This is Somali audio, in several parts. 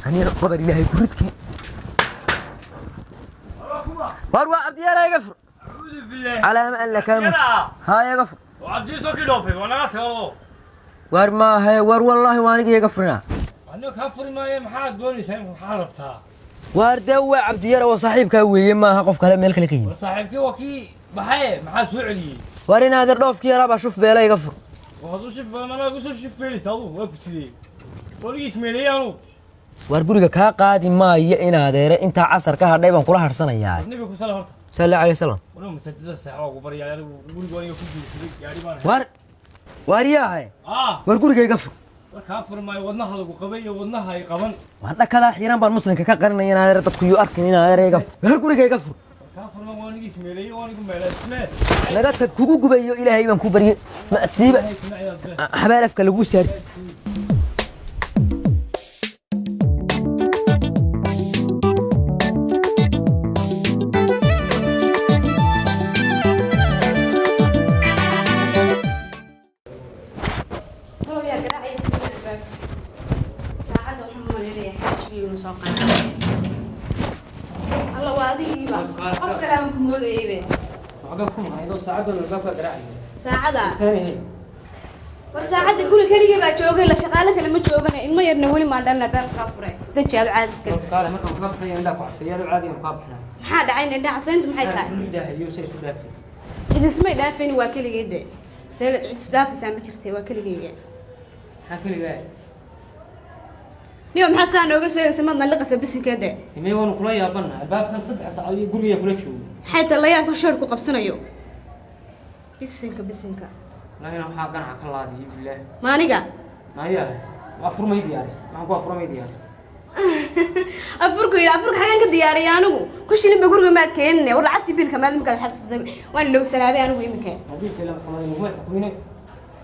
Anina qabar Ilaahay ku ridki. War waa Cabdiyaara, iga fur. Calaama an la kaamut haa, iga fur. Cabdiisoo kii dhoofay waa naga tago. War maahe, war wallaahi waa aniga, iga furina. Aniga kaa furi maaye, maxaad doonaysaa? Maxaa rabtaa? Waar dee waa Cabdiyara oo saaxiibkaa weeye, maaha qof kale meel kale ka yimi. War saaxiibkii waa kii baxaye, maxaa soo celiyey? War inaadeer dhoofkii yaraa baa shuf beela, iga fur. Waxaad u shif badan anaa usoo shif beelaysa adugu, waa ku sidee waligii ismeeleeyey anugu? Waar guriga kaa qaadi maayo inaadeere, intaa casar ka hadhay baan kula hadhsanayaa. Nabiga ku sala horta. Sal allahu alay wasalam. Waliba masaajidada seexa waa ku baryaa anigu, guriga aniga ku guursaday gaari baan. War waar yaahay. Ah. War guriga iga fur. War kaa furi maayo, wadnaha lagu qabay iyo wadnaha ay qaban. Waan dhakadaa xiiran baan muslimka ka qarinaya inaadeer, dadku yuu arkin. Inaadeer iga fur, war guriga iga fur. War kaa furi maayo, waa anigii ismeeleeyey, waa anigu meeleysmee. Naga tag, kugu gubayo Ilaahay baan ku baryay masiiba xabaal afka lagu saari. Talow yaa garaacaya albaabka? Saacadda waxaan u malaynayaa xaajigii inuu soo qaaday. Alla, waa adigiiba, qof kale aan ku moodayaybe. Waxba ku mahaydo, saacaddan albaabka garaacaya. Saacada. Saanihay. War saacadda guri keligii baa joogay, la shaqaale kale ma joogana, ilmo yarna weli maan dhalna. Albaabka kaa furay, isdeji aad caadiska. Kaale, markaan kaa baxaya indhaa ku caseeyaa, caadi aan kaa baxnaa. Maxaa dhacay? Indha casayntu maxay tahay? Ilaahayo say isu dhaafay. Idismay dhaafayni, waa keligay de, see cid isdhaafaysaa ma jirtay, waa keligayga. Maxaa keligaa? Niyo, maxaad saa nooga sheegaysa? Maad naliqaysa bisinkeede. Imee waanu kula yaabana, albaabkan 3 saacadood iyo guriga kula joogo. Maxay tahay layaabka shoor ku qabsanayo? Bisinka, bisinka. Laakiin waxaa ganaca ka laadiyo bilaahi. Maaniga? Maya, waa furmay diyaaris, maxaan ku afurmay diyaaris. Afurku yidhi, afurka xagaan ka diyaariyay anigu? Ku shilin ba guriga maad keenine. War lacagtii biilka maad imika la xasuusay, waan ilowsanaabay anigu iminka. Habiilka ila maxkamada naguma xukumine,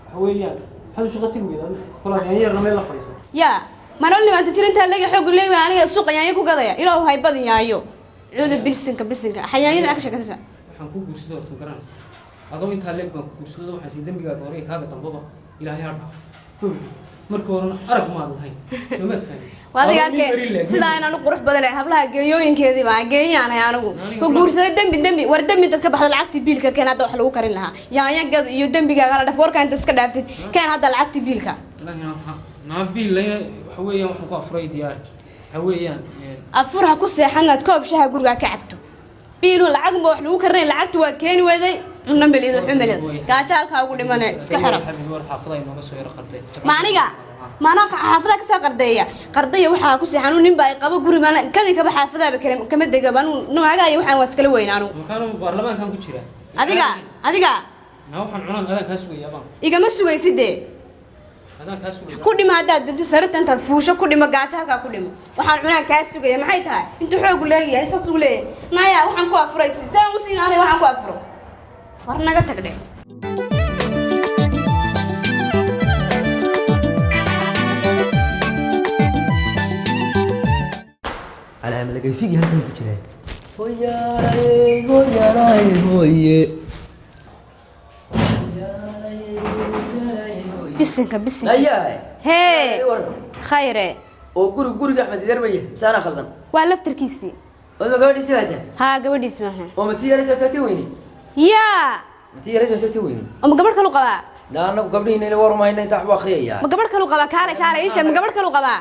waxa weeyaan maxaad u shaqo tegi weyda adigu kula yaanyarna meel la fadhiiso? Yaa manol nimaanta jir intaa laga xoog leeyahay, aniga suuqa yaanyo ku gadaya, ilaahu hay badin yaayo cuuda. Bisinka, bisinka, xayaanyada maxaa ka sheekaysanaysaa? Waxaan ku guursaday horta ma garanaysa, adoo intaa leeg baan ku guursaday. Waxaan sii dembigaaga hore iyo kaaga dambaba Ilaahay ha dhaaf. Marka horena arag maad lahayn, soo maad fahmin? Waa adiga. Adoo nin Arkay beri leeg. Sidaa inaan u qurux badanahay, hablaha geeyooyinkeedii baa geeyaanahay anigu ku guursaday. Dembi, dembi, war dembi dad ka baxda. Lacagtii biilka keen hadda, wax lagu karin lahaa yaanya gad iyo dembigaaga la dhaf. Warka inta iska dhaaftid, keen hadda lacagtii biilka. Wallaahi waxaa naa biil layna, waxa weeyaan waxaan ku afuray diyaari, waxa weeyaan Afur ha ku seexanaad koob shaha gurigaa ka cabto. Biilu lacag ma wax lagu karinay, lacagta waad keeni weyday, cunno melid, waxu melid, gaajo halkaa ugu dhimane, iska xiro. Xabiib, war xaafada inooga soo yaro qalday. Ma aniga maanaa xaafadaha kasoo qardeeya? Qardaya waxaa ku seexan nin baa qabo guri maana kadin kaba xaafadaaba kale kama degaba anu noocaga iyo waxaan waa iskala weyn anu. Makaanu baarlamaankan ku jira. Adiga, adiga. Naa waxaan cunaan adaan kaa sugayaa baan. Igama sugaysidee. Adaan kaa sugaya. Ku dhimo haddaad danto sarita intaad fuusho, ku dhimo gaajo halkaa ku dhimo. Waxaan cunaan kaa sugaya maxay tahay? Intuu xoogu leeyahay saas uu leeyahay. Naya, waxaan ku afuraysi saan u siin aniga waxaan ku afuro? War naga tagdhe. Calaama lagayfigii halkan ku jiraa. Hoyaalay, hoyaalay, hoye. Bisinka, bisinka. Ayaa. Hee khayre. Oo guriga, guriga Axmed Ideer ma yahay mise anaa khaldan? Waa laftarkiisii. Ood ma gabadhiisi baa tahay? Haa, gabadhiis maaha. Oo mati yara joosati weyne? Yaa. Mati yara joosati weyne. Oo ma gabadh kalu qabaa? Daa anagu gabdhihiina ila war mahayna, intaa waxbu akriyayaa. Ma gabadh kalu qabaa? Kaale, kaale, isha, ma gabadh kalu qabaa?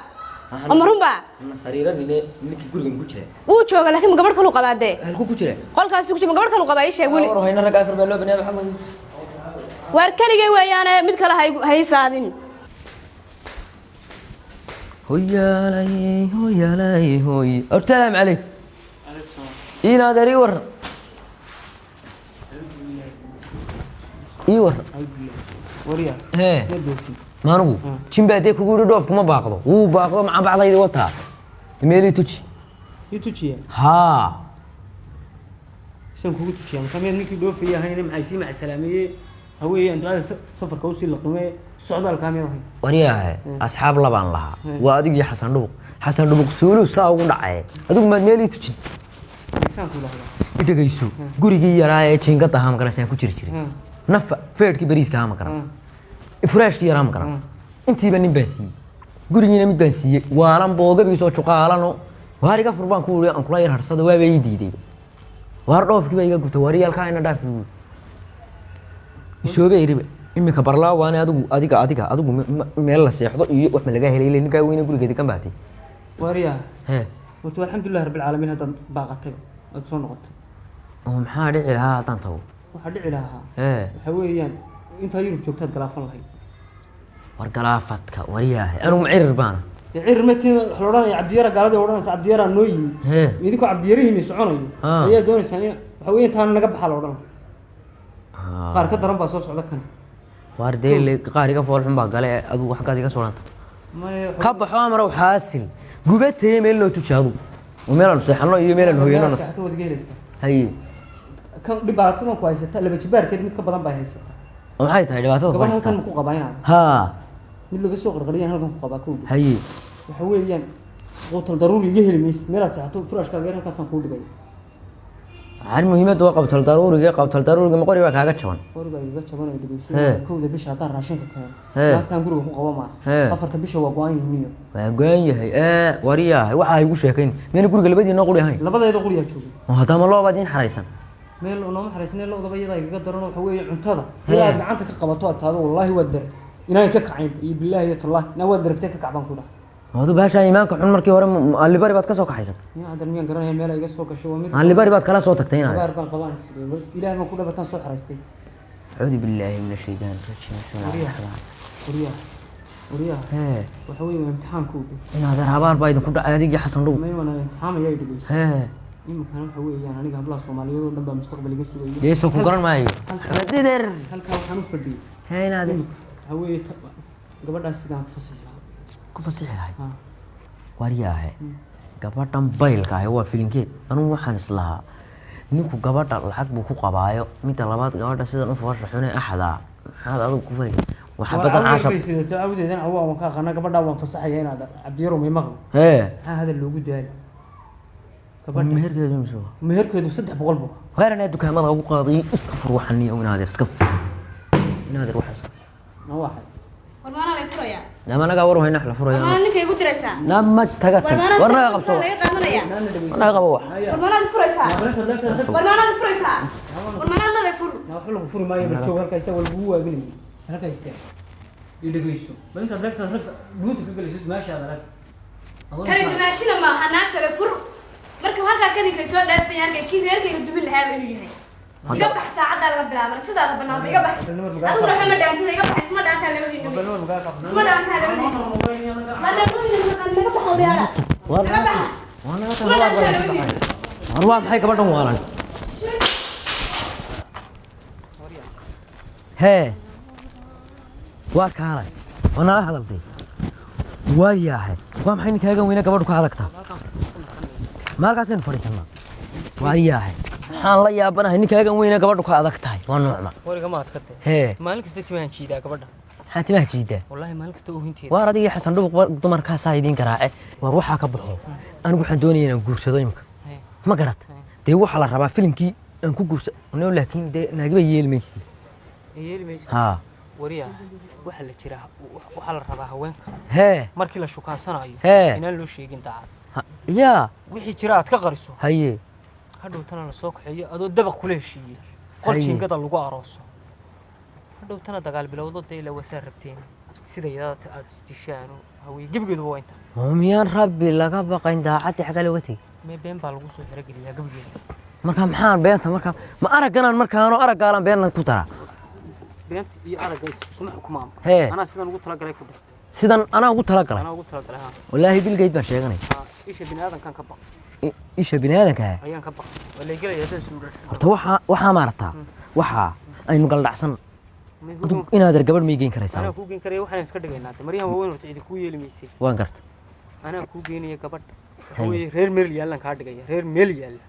Oo ma runbaa? Na sariiranine, ninkii gurigan ku jira. Wuu jooga, laakiin ma gabadh kalu qabaa dee? Halkuu ku jira? Qolkaasi ku jira. Ma gabadh kalu qabaa? Isha weli. War hayna ragga afar baa loo banaad waxaa. Waar keligay weeyaane, mid kale ha ii saadin. Hoyaalay, hoyaalay, hoye. Horta salaam calaykum inaadeer, ii waran, ii waran. Waryaa. Hee. Ma dhoofin. Maanugu jin baa dee kugu yidhi dhoofku ma baaqdo? Wuu baaqdo, macabacdaydi wataa, meelii tuji. Ii tujiya? Haa. Saan kugu tujiya marka miyaad ninkii dhoofaya ahayne? Maxay sii macsalaameye haweeyaan ducada safarka usii laqimee socdaalkaa miyaad ahayn? Waryahe, asxaab labaan lahaa, waa adig iyo Xasan Dhubuq. Xasan Dhubuq suuluu saa ugu dhacay, adigu maad meelii tujin. Saan ku lahdaa. I dhegayso, gurigii yaraa ee jiingada ahaa magarasaan ku jiri jiray, nafa feedhkii bariiska ahaa magaran, furaashkii yaraa magaran, intiiba nin baa siiyey. Gurigiina mid baan siiyey, waalan boogabiisoo juqaalano. Waar iga fur baan ku uri, aan kula yar harsado, waaba ii diiday. Waar dhoofkii baa iga gubtay, waar iyalkaa ina dhaaf buu isoobe iriba. Iminka barlaawaane adigu adiga adiga adigu meel la seexdo iyo wax ma lagaa helay? Ile ninkaa weyne gurigeeda kan baatay. Waaryaa. Hee. Horta alxamdulilah rabbil caalamiin, haddaad baaqatayba aad soo noqotay. Oo maxaa dhici lahaa haddaan tago? Waxaa dhici lahaa, hee, waxa weeyaan intaa Yurub joogtaad galaafan lahayd. War galaafadka waryaahay, anigu macirir baana. Dee cirir ma tihin, waxa la odhanaya Cabdiyara, gaaladii odhanaysa Cabdiyaraa noo yimi. Hee. Idinkoo Cabdiyarihiini soconayo ayaa doonaysaa in waxa weeye intaana naga baxaa la odhanaya. Qaar ka daran baa soo socda kan. Waar dee qaar iga fool xun baa gale, adigu xaggaad iga soo dhanta. Maya. Ka baxo amar xaasil gubatay, meel noo tuji adigu oo meel aan seexano iyo meel aan hooyano nas. Seexato waad iga helaysaa. Haye. Kan dhibaatadan ku haysata laba jibaarkeed mid ka badan baa haysata. Oo maxay tahay dhibaatada ku Gabadh halkan haysata? ma ku qabaa inaad Haa. Mid laga soo qarqariyaan halkan ku qabaa kowda. Haye. Waxa weeyaan quutal daruuri iga heli maysid, meelaad seexato furaashkaaga yar halkaasaan kuu dhigaya. Waxaan muhiimadda waa qabtal daruuriga. Qabtal daruuriga ma qori baa kaaga jaban? Qori baa igaga jaban oo dhegeyso. Hee. 1-da bisha haddaan raashinka keeno, Hee. naagtaan guriga ku qaba maaha. Hee. 4-ta bisha waa go-an yihiin. Waa go-an yahay ee wariyaahay, waxaa igu sheekayn miyayna guriga labadiina quri ahayn? Labadeeda quriyaa jooga. Oo haddama loobaad idiin xaraysan? Meel nooma xaraysnee, lodaba iyadaa igaga daran. Waxa weeye cuntada Hee. ilaa aad gacanta ka qabato aad taado, wallaahi waad daragtay inaan ka kacayn iyo bilaahi iyo tallaahi inaa waad daragtay ka kac baan ku dhahay. Adu baashaa iimaanka xun markii hore allibari baad ka soo kaxaysatay. Nin haddan miyaan garanaya meel ay iga soo gasho? Waa mid Allibari baad kala soo tagtay inaad abaar baan qabaan, ilaah baan ku dhabataan soo xaraystay. Acuudu billaahi min ashaytaan rajiim, bismillahi raxmaan. Waryaha, waryaha. Hee. Waxa weeye waa imtixaanka u dhow. Inaadeer, habaar baa idinku dhacay adigii Xasan Dhuw. Maywana imtixaamaya, i dhegeyso. Hee. Iminkana waxa weeyaan aniga hablaha Soomaaliyeed oo dhan baa mustaqbal iga sugaya. Geeso ku garan maayo Axmed Dider. Halkaa waxaan u fadhiyey Hee inaadeer. Iminka waxa weeye gabadhaas sidaan ku fasixi lahaa. Ku fasixi lahay? Ha. Waryaahe, gabadhan baylka ahi waa filinkeed. Anugu waxaan islahaa ninku gabadha lacag buu ku qabaayo. Midda labaad, gabadha sidan u foosha xune axdaa maxaad adigu ku fali waxaa badan caashab. Bay sidato awdeedan awaa waan ka aqaanaa, gabadhaa waan fasaxaya inaad Cabdiyaro may maqlo. Hee. Maxaa hadal loogu daali gabadha? Meherkeedu mise waa? Meherkeedu 300 bu. Heeran dukaamada ugu qaaday, iska fur waxan iyo inaadeer, iska fur inaadeer, waxa iska Na waxay War maanaa lay furayaa? Nama nagaa war hayna la furaya. War maanaa ninka igu diraysaa? Nama taga War tag. maanaa War naga qabso. laga qaadanaya? War naga qabo wax. War maanaad furaysaa? War maanaad furaysaa? War maanaad leedahay fur? Na waxba lagu furi maayo, bal joog halkaa istaag, waa lagugu waabinayay, halkaa istaag, i dhegeyso. Bal intaad leegtaad ragga dhuunta ka gelaysid meeshaad arag. Kani dumaashina maaha, naag kale fur. Marka halkaa kaninkay soo dhaafaya, halkay kii reerkayga dumin lahaaba inuu yahay. Iga bax, saacaddaa laga bilaabana sidaada banaanba iga bax. Adiguna waxba ma dhaantida, iga bax. Isma dhaantaa labadiina, isma dhaantaa labadiina. Ma labadiina naga baxa, wariyaara, naga baxa. Waa naga Isma dhaantaa labadiina. War waa maxay gabadhan waalan? Hee, waa kaalay, waa nala hadaltay. Waa yaahay, waa maxay ninkaagan weyne gabadhu ka adagtaa? Ma halkaasaynu fadhiisannaa? Waa yaahay, maxaan la yaabanahay ninkaagan weyne gabadhu ka adag tahay waa noocma? Wariga maad ka tahay. Hee. Maalin kasta timahan jiidaa gabadha. Maxaa timaha jiidaa? Wallaahi maalin kasta oohinteeda. Waar adigii Xasan Dhubuq dumarkaasaa idiin garaace. Waar waxaa ka baxo, anigu waxaan doonaya inaan guursado imika. Hee. Ma garat dee, waxaa la rabaa filimkii aan ku guursa no, laakiin dee naagiba yeeli maysi. Yeeli mayso. Haa. Wariya, waxaa la jiraa, waxaa la rabaa haweenka Hee. markii la shukaansanayo Hee. inaan loo sheegin daacad. Yaa. Wixii jira aad ka qariso. Haye. Hadhowtana lasoo kaxeeyo adoo dabaq kula heshiiyey qol Haye. jiingada lagu arooso, hadhowtana dagaal bilowdo dee ila wasaa rabteen sida yadaada aad isdishaano haweye gebigeeduba waa inta. Oo miyaan rabbi laga baqayn daacaddii xaggaa looga tegey? Mee, been baa lagu soo xerogeliyaa gebigeeda. Marka maxaan beenta marka ma aragganaan markaanoo araggaalaan beenna ku daraa? Beenta iyo aragga isma xukumaan. Hee. Anaa sidan ugu talagalay ku dheh. Sidan anaa ugu talagalay. Anaa ugu talagalay, ha. Wallaahi bilgeyd baan sheeganay. Ha, isha bini aadankan ka baq. Isha bini aadanka ah Ayaan ka baq, waa laygelaya haddaan suudhan. Horta waxaa maaragtaa, waxaa aynu galdhacsan adigu inaadeer gabadh may geyn karaysaa? Anaa kuu geen karaya, waxaan iska dhigaynaa de maryahan waaweyn horta cidi kuu yeeli maysay. Waan garta. Anaa kuu geenaya gabadha, waxa Haye. weeye reer meel yaallan kaa dhigaya, reer meel yaalla.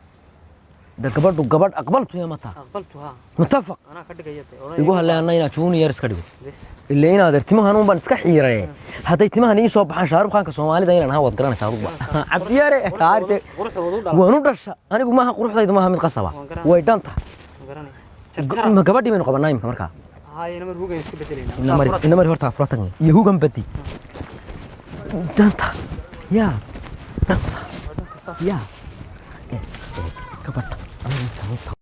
De gabadhu gabadh aqbaltu ya mataa? Aqbaltu, ha. Mutafaq. Anaa ka dhigaya de. Igu halleana inaa junior iska dhigo. Bes. Ilaa inaadeer timahan un baan iska xiiraye, hadday timahan ii soo baxaan Shaarub Khaanka Soomaalida inaan ahaa waad garanaysaa aduguba, Cabdiyaare kaarte. Quruxda wadu dhala. Waan u dhasha anigu, maaha quruxdaydu maaha mid qasaba. Waan garanaya. Way dhanta. Waan garanaya jarjara. Ma gabadhii baynu qabanaa imika markaa? Haye, namar hugan iska bedelaynaa. Ina mari, ina mari horta, afura tagni iyo hugan badi. Danta yaa, danta yaa. Gabadha aniga intaan u tago.